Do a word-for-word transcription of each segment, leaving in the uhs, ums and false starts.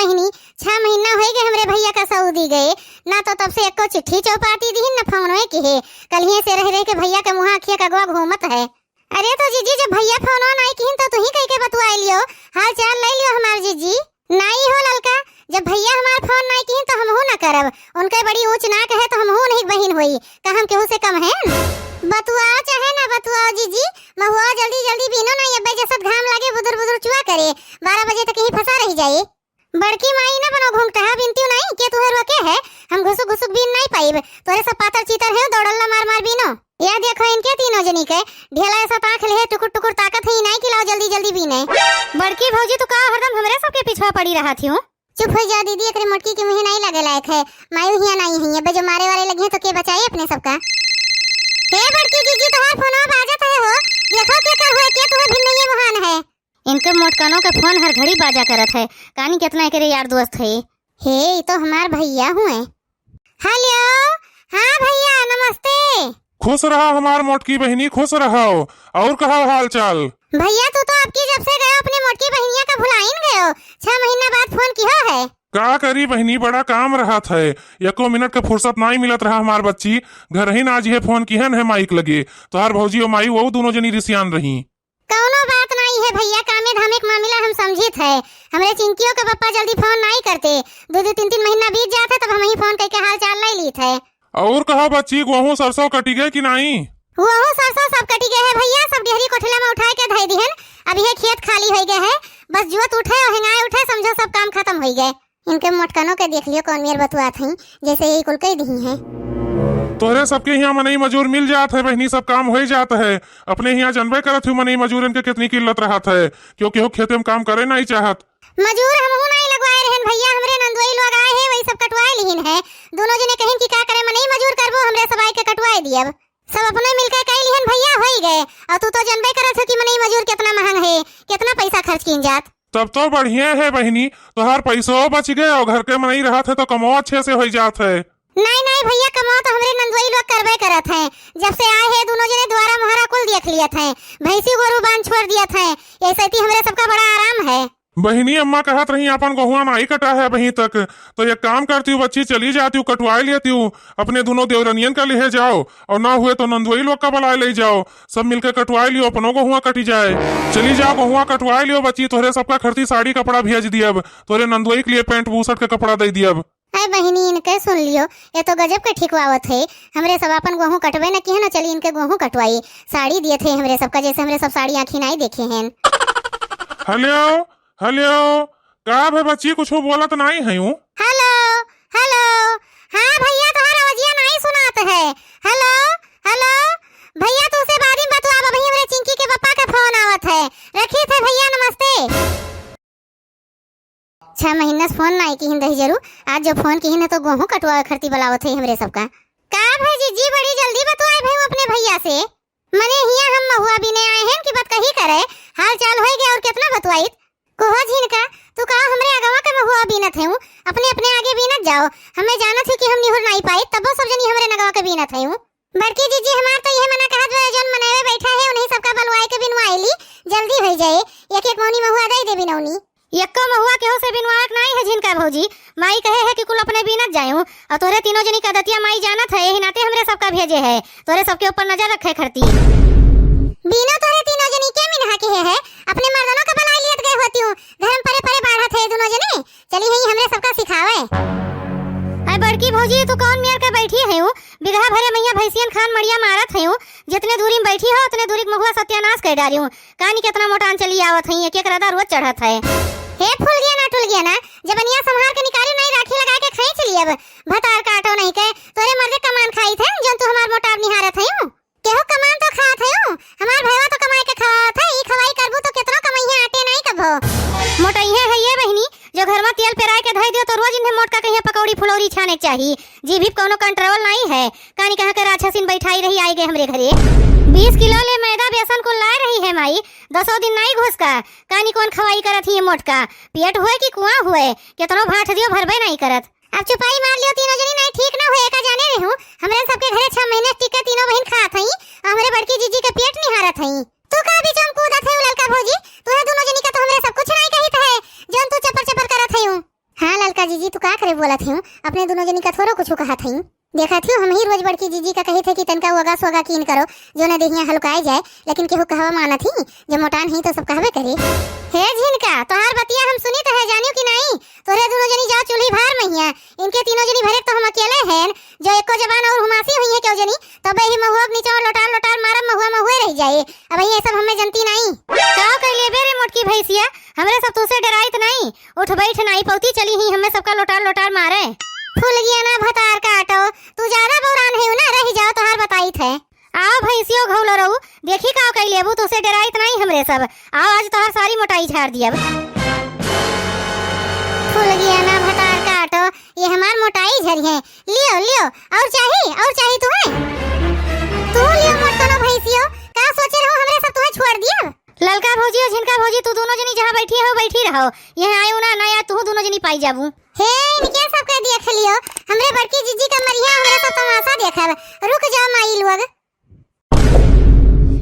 बहिनी, छह महीना होइ गए हमरे भइया का सऊदी गए, ना तो तब से एको चिट्ठी चौपाटी दिहिन, ना फोनवे किहे। कलिहे से रह रह के भइया के मुँहा अखिया का अगवा घूमत है। अरे तो जीजी, जब भइया फोनवा नाई किहिन तो तुही कहि के बतुआइ लियो, हाल चाल लइ लियो हमार जीजी। नाई हो ललका, जब भइया हमार फोन नाई किहिन तो हमहू ना करब। उनके बड़ी ऊँच नाक है तो हमहू उन्हीं के बहिन होई, का हम केहू से कम हैं? बतुआओ चाहे ना बतुआओ जीजी, महुआ जल्दी जल्दी बीनो नाई, अब्बे जसत घाम लागे बुदुर बुदुर चुआ करे, बारह बजे तक यहीं फंसा रहि जाए। बड़की माई ना बनो घुंघटहा, बिनतियो नाई, के तुहर वके है, हम घुसुक घुसुक बीन नाई पाइब, तोरे सब पातर चीतर है, दौड़ल्ला मार मार बीनो। या देखो इनके तीनों जनी के, ढेला ऐसा ताक लेहे, टुकुर टुकुर ताकत है, नाई कि लाओ जल्दी जल्दी बीने। बड़की भौजी, तू का हरदम हमरे सबके पिछवा पड़ी रहत हियो? चुप होइ जा दीदी, एकरे मोटकी के मुँहे नाई लगे लायक है, माई हिया नाई है, अब्बे जो मारे वारे लगी है तो के बचाई अपने सबका। हे बड़की जीजी, तोहार फोनवा बाजत है हो, देखो के कर हुए, के तुहे भिन्नइये मोहान है। इनके मोटकनों के फोन हर घड़ी बाजा करत है, कानी केतना एकरे यार दोस्त है। हे, ई तो हमार भइया हुए। हेलो, हाँ भइया, नमस्ते। खुश रहा हमार मोटकी बहिनी, खुश रहो। और कहो हाल चाल? भइया, तू तो अबकी जब से गयो अपने मोटकी बहिनिया का भुलाइन गयो, छह महीना बाद फोन किहो है। का करी बहिनी, बड़ा काम रहत है, एको मिनट का फुर्सत नाई मिलत रहा हमार बच्ची। घरहिन आज ये फोन किहन है माइक लगे, तोहार भौजी और माई वो दोनों जनी रिसियान रही। कौनो बात नाई है भइया, कामे धामे के मामिला हम समझित है। हमरे चिंकियो के पप्पा जल्दी फोन नाई करते, दो दो तीन तीन महीना बीत जात है, तब हमहीं फोन कइके हाल चाल लइ लीत है। और कहा बच्ची, गोहूँ सरसों कटी गए कि नाई? गोहूँ सरसों सब कटी गए है भइया, सब डेहरी कोठिला में उठाए के धइ दिहन। अब ये खेत खाली होइ गए है, बस जुअत उठे और हेंगाए उठे, समझो सब काम खतम होइ गए। इनके मोटकनों के देख लियो, कौन मेर बतुआत हईं, जैसे यही कुल कह दिही हैं। तोहरे सबके हियाँ मनई मजूर मिल जात है बहिनी, सब काम होइ जात है। अपने हियाँ जनबे करत हूँ मनई मजूरन के कितनी किल्लत रहत है, क्योंकि हो खेते में काम करे नाई चाहत। मजूर हमहू नाई लगवाए रहन भइया, हमरे नंदोई लोग आए हैं, वही सब कटवाए लिहिन है। दोनों जने कहिन कि का करे मनई मजूर करबो, हमरे सब आए के कटवाए दियब। सब अपने मिलके कई लिहन भइया, होई गए। और तू तो जनबे करत हो कि मनई मजूर कितना महंग है, कितना पैसा खर्च कीन जात। तब तो बढ़िया है बहिनी, तोहार पैसो बच गए और घर के मनई रहत है तो कमो अच्छे से होई जात है। नहीं, नहीं भइया, कमो तो हमरे नंदोई लोग करबे करत हैं। जब से आए हैं दोनों जने द्वारा मोहरा कुल देख लियत हैं, भैंसी गोरू बांध छोड़ दियत हैं, ऐसे ती हमरे सबका बड़ा आराम है। बहिनी, अम्मा कहत रही, आपन गोहुआ नाई कटा है अबहीं तक, तो एक काम करती हूँ बच्ची, चली जाती हूँ, कटवाए लेती हूँ, अपने दोनों देवरनियन का लिहे जाओ, और ना हुए तो नंदुई लोग का बुलाए ले जाओ, सब मिलके कटवाए लियो, अपनो गोहुआ कटी जाए। चली जाओ, गोहुआ कटवाए लियो बच्ची, तोहरे सबका खरती साड़ी कपड़ा भेज दियब, तोहरे नंदुई के लिए पैंट बुसट के कपड़ा दे दियब। अरे बहिनी, इनके सुन लियो, ये तो गजब के ठिकवावत है। हमरे सब आपन गोहूँ कटबे न किहे न, चली इनके गोहूँ कटवाई। साड़ी दिए थे हमरे सबका, जैसे हमरे सब साड़ी आँखी नाई देखे हैं। हेलो, हेलो, का भे बच्ची, कुछ बोलत नाई है यूँ? हेलो, हेलो, हाँ भइया, तोहार आवाजिया नाई सुनात है। हेलो, हेलो, भइया, तू से बाद में बतुआब, अभी हमरे चिंकी के पापा का फोन आवत है। रखी थे भइया, नमस्ते। छह महीना से फोन नाई किहिन रही जरू, आज जो फोन किहिन है तो गोहूँ कटवावे खरती बुलावत है हमरे सबका। का भाई जीजी, बड़ी जल्दी बतुआए भाई अपने भइया से। मने हियाँ हम महुआ बीने आए हैं कि बतकही करे, हाल चाल होई गया और कितना बतुआइत। कोहो झिनका, तू का हमरे अगवा के महुआ बीनत है, अपने अपने आगे बीनत जाओ। हमें जानत है कि हम निहुर नाई पाई, तबो सब जनी हमरे नगवा के बीनत है। बड़की जीजी, हमार तो यह मना कहत बा, जौन मनई बैठा है, उन्हीं सबका बलवाए के बिनवाए ली, जल्दी होई जाए, एक एक मौनी महुआ दे दे बिनौनी। यक्को महुआ केहू से बिनवाए के नाई है झिनका भौजी, माई कहे है कि कुल अपने बीनत जाए हूँ, और तोहरे तीनों जनी का दतिया माई जानत है, यही नाते हमरे सबका भेजे है, तोहरे सबके ऊपर नजर रखे खरती। बीनो तोहरे तीनों जनी के मिनहा के है, अपने मर्दनों का बलाई लियत गए होती हूँ, धर्म परे परे बाढ़त है दोनों जने, चली हई हमरे सबका सिखावे। अरे बड़की भौजी, तू कौन मेर के बैठी है हूँ? बिगहा भरे मइया भैंसियन खान मड़िया मारत है हूँ। जितने दूरी में बैठी हो, उतने दूरी के महुआ सत्यानाश कर डारी हूँ। कानी कितना मोटान चली आवत है, एक एक रदा रोज चढ़त है। हे फूल गया ना, टूल गया ना, जबनिया संभार के निकाली नहीं, राखी लगा के खींच लियब। भतार काटो नहीं के, तोरे मर्दे कमान खाई थे, जौन तू हमार मोटार निहारत है हूँ। केहू कमान तो खात है, हमार भैया तो कमाई के खवावत है, ई खवाई करबू तो केतनो कमइहे आटे नाई कबो। मोटइहे है ये बहिनी, जो घर में तेल पेराए के धई दियो तो रोज इन्हें मोटका कहिए पकौड़ी फुलौरी छाने के चाही। जीभी पे कौनो control नाई है, कानी कहाँ के राक्षसिन बैठाई रही आई गए हमरे घरे। बीस किलो ले मैदा बेसन कुल लाए रही है माई, दसों दिन नाई घुसका, कानी कौन खवाई करत ही ये मोटका, पेट हुए कि कुआं हुए, केतनो भाट दियो भरबे नाई करत। अब चुपाई मार लियो तीनों जनी, नहीं ठीक ना हुए, का जाने रहे हूँ। हमरे सबके घरे छह महीने टिके तीनों बहिन खात हई, हमरे बड़की जीजी के पेट निहारत हई। तू का बीच में कूदत है ललका भौजी? तू है दोनों जनी का तो हमरे सब कुछ नहीं कहित है, जौन तू चपर चपर करत है हूँ। थी। देखत ही हमही रोज बड़की जीजी का कहित है कि तनका वगा सोगा कीन करो, जौने देहिया हल्काए जाए, लेकिन केहू कहवा मानत ही, जब मोटान ही तो सब कहबे करी। हे झिनका, तोहार बतिया हम सुनित है, जानियो कि नाई? तोहरे दुनो जनी जाओ चूल्ही भार महिया, इनके तीनों जनी भरे तो हम अकेले हैं, जो एको जबान और हुमासी हुई है केहू जनी, तबे ही महुआ के नीचे लोटार लोटार मारब, महुआ महुए रह जाए। अबहीं ये सब हमें जनती नाई। का कह लेबे रे मोटकी भैंसिया, हमरे सब तुसे डराइत नाई, उठ बैठ नाई पौती चली ही हमें सबका लोटार लोटार मारे। फुलगियाना भतार काटो, तू ज्यादा बौरान है ना, रह जाओ तोहार बताइत है। आओ भैंसियो घौलो रहू, देखी का कह लेबू, तुसे डराइत नाई हमरे सब। आओ आज तोहार सारी मोटाई झाड़ दियब। फुलगियाना भतार काटो, ये हमार मोटाई झरी है। लियो, लियो, और चाही, और चाही तुम्हें? तू लियो मोटकनो भैंसियो, का सोचे रहो हमरे सब तुम्हें छोड़ दियब? ललका भौजी और झिनका भौजी, तू दोनों जनी जहाँ बैठी हो, बैठी रहो। यहाँ आयो ना, ना यार, तू दोनों जनी पाई जाबू। हे, इनके सबके देख लियो, हमरे बड़की जीजी का मरिया, हमरे सब तमाशा देखब। रुक जाओ माई लोग।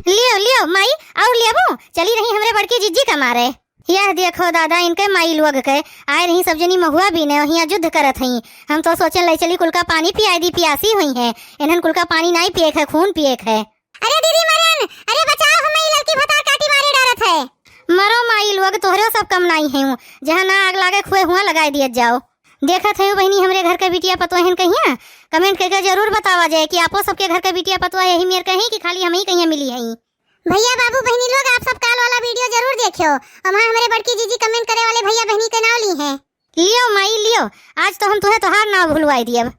लियो, लियो, माई, और लेबू? चली रही हमरे बड़की जीजी का मारे। यह देखो दादा, इनके माई लोग के आए रही सब जनी महुआ बीने, वहिया युद्ध करत हई। हम तो सोचन ले चली कुल का पानी पियाई दी, पियासी हुई हैं। इन्हन कुल का पानी नाई पिए के है, खून पिए के है। अरे दीदी मरन, अरे बचाओ, हमें ई लड़की भतार काटी मारे डारत है। मरो माई लोग, तोहरे सब कम नाई है, जहाँ ना आग लागे खुए हुआ लगाए दिया जाओ। देखत है बहिनी, हमरे घर के बिटिया पतोहन कहिया? Comment करके जरूर बतावा जाए कि आपो सबके घर के बिटिया पतोह यही मेर कहीं कि खाली हम ही कहिया मिली हई। भैया बाबू बहिनी लोग, आप सब काल वाला video जरूर देखियो। और वहाँ हमरे बड़की जीजी comment करे वाले भैया बहिनी के नाव ली हैं। लियो माई लियो, आज तो हम तुहे तोहार नाव भुलवाई दियब।